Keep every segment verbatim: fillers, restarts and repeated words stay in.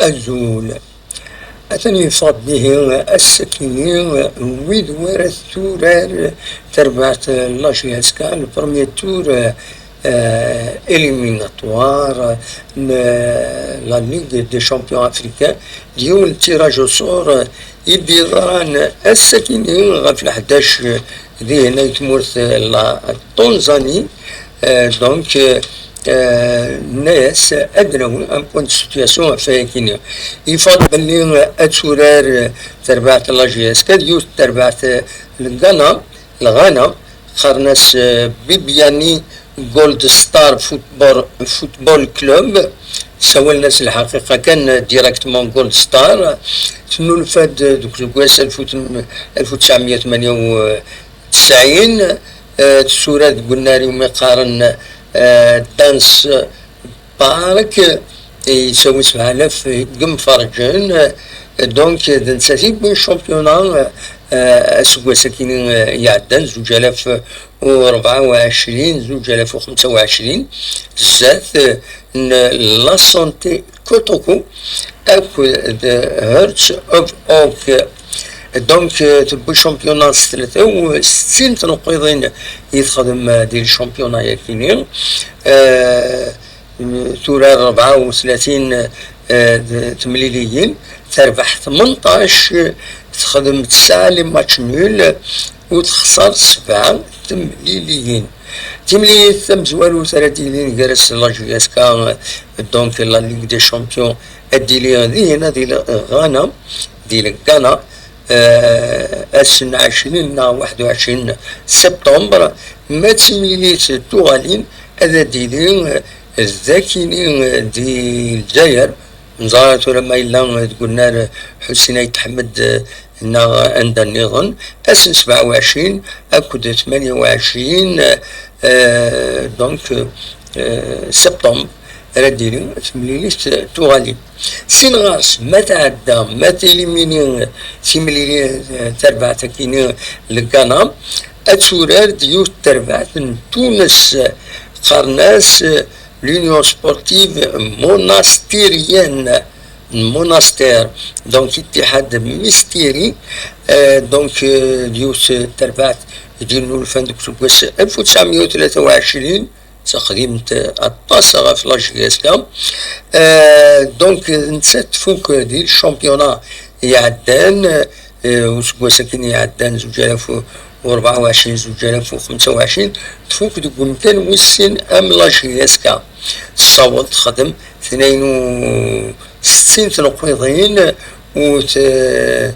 Azul. Atan yeffeɣ-d dihi ass-akini wid wara turar terbaɛt la J S K, le premier tour, euh, éliminatoire n la Ligue des Champions africains, d yiwen n tirage au sort i d-yeḍran ass-akini ɣef leḥdac dihin ay tmurt la Tanzanie. Euh, donc, euh, euh, nenna-yas ad d-nawi un point de situation ɣef wayagi-nni. Yeffeɣ-d belli ad turar terbaɛt n la J S K d yiwet n terbaɛt n Ghana, Lɣana, qqaren-as, euh, Bibiani Gold Star Football, Football Club, ssawalen-as lḥaqiqa kan directement Gold Star. Tennulfa-d deg useggas alef u tesɛemya u tmanya u tesɛin, euh, tettura deg unnar iwumi qqaren, euh, Dance Park, yettawi sebɛa alaf n yimferǧen. Donc, d nettat i yewwin championnat, euh, aseggas-agi, euh, iɛeddan, zuǧ alaf u rebɛa u ɛecrin, zuǧ alaf u xemsa u ɛecrin, zdat, euh, n La Santé Kotoko akked Hearts of Oak. Donc, euh, tewwi championnat s tlata u settin tneqqiḍin i texdem, euh, di championnat-agi-nni. Euh, Turar rebɛa u tlatin, eh, d-, temliliyin, terbeḥ tmenṭac, texdem tesɛa les matchs nuls, u texṣer sebɛa temliliyin. Timlilit tamezwarut ara d-yilin gar-as la J S K, donc la Ligue des Champions, ad d-tili dihin, di Ghana, di Ghana, eh, ass n ɛecrin neɣ waḥed u ɛecrin septembre, ma d timlilit tuɣalin, ad d-tili, eh, dakini, eh, di Lezzayer. Neẓra tura ma yella deg unnar Ḥusin Ayt Ḥmed, eh, neɣ anda nniḍen, ass n sebɛa u ɛecrin akked tmanya u ɛecrin, eh, donc, eh, septembre, ara d-tili temlilit tuɣalin. Sin ɣer-s, ma tɛedda, ma tilimini timlili, eh, terbaɛt-agi-nni n Ghana, ad turar d yiwet n terbaɛt n Tunes, qqaren-as, eh, l'Union Sportive Monastérienne, n Monastir, donc Ittihad Mistiri, eh, donc, eh, d yiwet n terbaɛt i d-yennulfan deg useggas alef u tesɛemya u tlata u ɛecrin, d taqdimt aṭas ɣef la J S K. Eh, donc, nettat tfuk di championnat iɛeddan, eh, useggas akken iɛeddan, zuǧ alaf u rebɛa u ɛecrin, zuǧ alaf u xemsa u ɛecrin, tfuk deg umkan wis sin am la J S K. Tessaweḍ texdem tnayen u settin tneqqiḍin, u t-,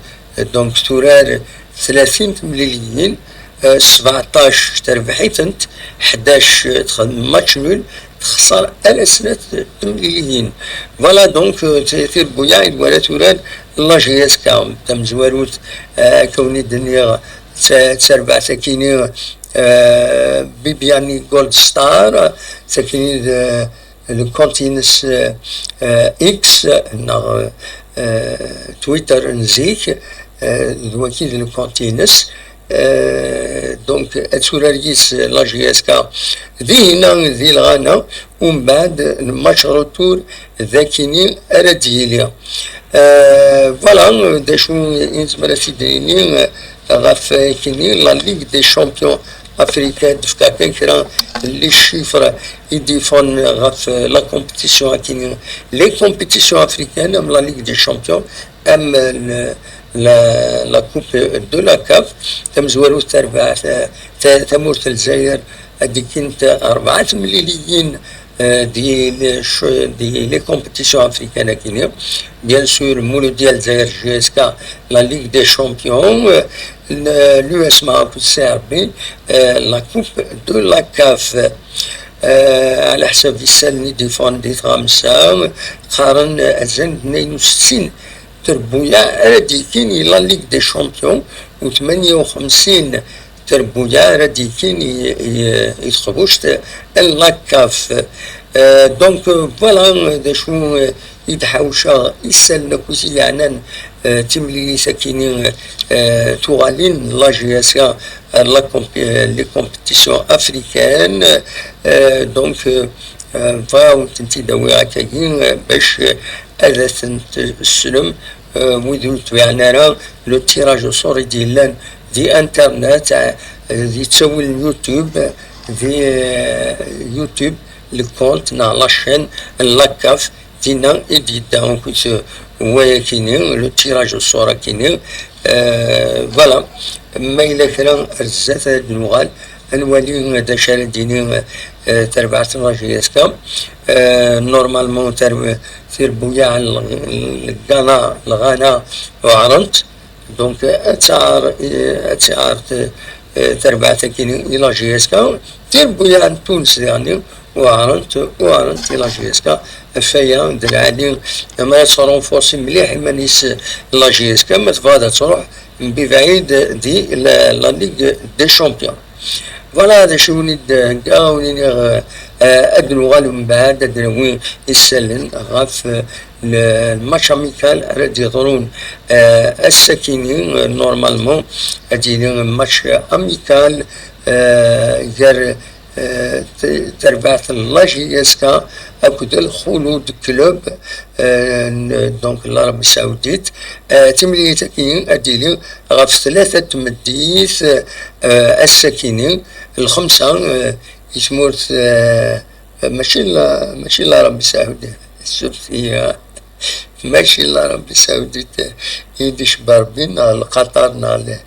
donc turar tlatin temliliyin, eh, sbeɛṭac terbeḥ-itent, ḥdac texdem match nul, texṣer ala snat temliliyin. Voilà, donc, eh, t-, tirebbuyaɛ i d-wala turar la J S K tamezwarut, eh, akka wen i d-nniɣ, d ta-, d tarbaɛt akini, eh, Bibiani Gold Star, d takini d, le compte-ines, eh, eh, X, neɣ, eh, Twitter n zik, eh, d waki d le compte-ines. Eh, donc, ad turar yis la J S K dihina di Lɣana, umbeɛd match retour d akini ara d-yili. Eh, voilà, d acu i nezmer ad t-id-nini, eh, ɣef akini la Ligue des Champions africaine, tefka kan kra n les chiffres i d-yeffɣen ɣef la compétition akini, les compétitions africaines, am la Ligue des Champions, am l-, la, la Coupe de la CAF, tamezwarut tarbaɛt, ta-, tamurt n Lezzayer, ad d-ikkint rebɛa temliliyin, eh, di les ch-, di les compétitions africaines akini. Bien sûr, Mouloudia Lezzayer J S K, la Ligue des Champions, eh, l-, l'U S M A akked C R B, eh, la Coupe de la CAF. Eh, ɛla ḥsab isallen i d-yeffɣen di tɣamsa, qqaren azal n tnayen u settin trebbuyaɛ ara d-yekkin i la Ligue des Champions, u tmanya u xemsin trebbuyaɛ ara d-yekkin i, i, i teqbuct n la CAF. Euh, donc, euh, voilà, euh, d acu, euh, i d-ḥawceɣ isallen akk i yeɛnan, euh, timlilit akini, euh, tuɣalin n la J S K, euh, la comp-, euh, les compétitions africaines. Euh, donc, euh, Bɣiɣ ad wen-tent-id-awiɣ akkagi, eh, bac, eh, ad tent-tesslem, eh, wid ur tbiɛen ara. Le tirage au sort i d-yellan di internet, eh, di ttawil n YouTube, di, eh, YouTube, le compte neɣ la chaîne n la CAF, dinna i d-yedda akk wayakini, le tirage au sort akini. Eh, voilà, ma yella kra ar zdat ad d-nuɣal, ad nwali d acu ara d-tini, eh, terbaɛt n la J S K. Eh, normalement, tirbuyaɛ n Ghana, Ghana uɛrent. Donc, eh, ad tɛar, eh, ad tɛar, eh, terbaɛt akini i la J S K. Tirbuyaɛ n Tunes diɣen uɛrent, uɛrent i la J S K. Ɣef waya d lɛali, ma ad tesrenforsi mliḥ iman-is la J S K, ma tebɣa ad truḥ mebɛid di la, la Ligue des Champions. Voilà, d acu i wen-id-heggaɣ, wen-iniɣ, eh, ad nuɣal mbeɛd, ad d-nawi isallen ɣef, eh, le, le match amical ara d-yeḍrun, eh, ass-akini, eh, normalement, ad yili match amical, eh, gar, eh, t-, terbaɛt n la J S K akked Lxulud Club, eh, n, donc, l'Arabie Saoudite. Eh, timlilit-agi ad d-tili ɣef tlata n tmeddit, eh, ass-akini, lxemsa, eh, i tmurt, eh, mačči la, mačči l'Arabie Saoudite, surtout, eh, mačči l'Arabie Saoudite, eh, i d-icebba Rebbi, neɣ Lqaṭar, neɣ l-,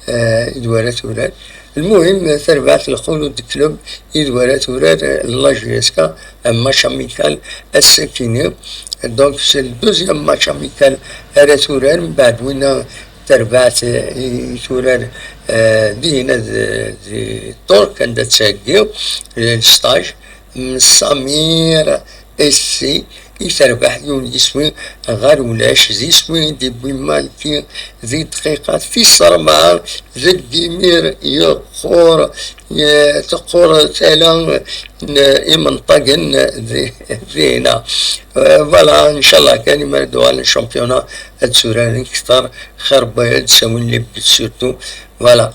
eh, i d wara turar. Lmuhim, terbaɛt Lxulud Club i d wara turar, eh, la J S K, un match amical ass-akini. Donc, c'est le deuxième match amical ara turar, mbeɛd winna terbaɛt, eh, i turar, eh, dinna d, di Ṭṭerk, anda tettheggi, eh, le stage. M-, Samir Essi i terbeḥ yiwen yiswi ɣer ulac, d iswi i d-iwwi Malki di dqiqa tis rebɛa deg imir yeqqur, ye-, teqqur tala n imenṭagen di-, dinna. Eh, voilà, ncallah kan imi ara d-uɣalen championnat ad tturaren kter, xir n waya ad d-sawin les buts surtout. Voilà.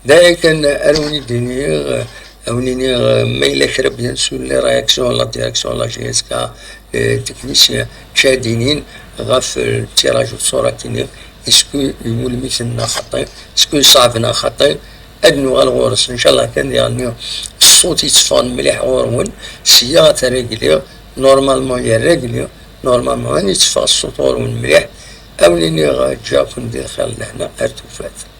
D aya kan ara wen-id-iniɣ, eh, ad wen-iniɣ, eh, ma yella kra, bien sûr, les réactions, la direction, la J S K, eh, technicien, ad d-inin ɣef, eh, tiraj u ṣṣura-kini, est-ce que iwulem-iten neɣ xaṭi, est-ce que yeṣɛeb neɣ xaṭi, ad nuɣal ɣur-s, ncallah kan diɣen ṣṣut yetteffɣen mliḥ ɣur-wen, sya ad t-rregliɣ, normalement yerregli, normalement ad yetteffeɣ ṣṣut ɣur-wen mliḥ, ad wen-iniɣ, eh, ǧǧiɣ-ken di lxir d lehna ar tufat.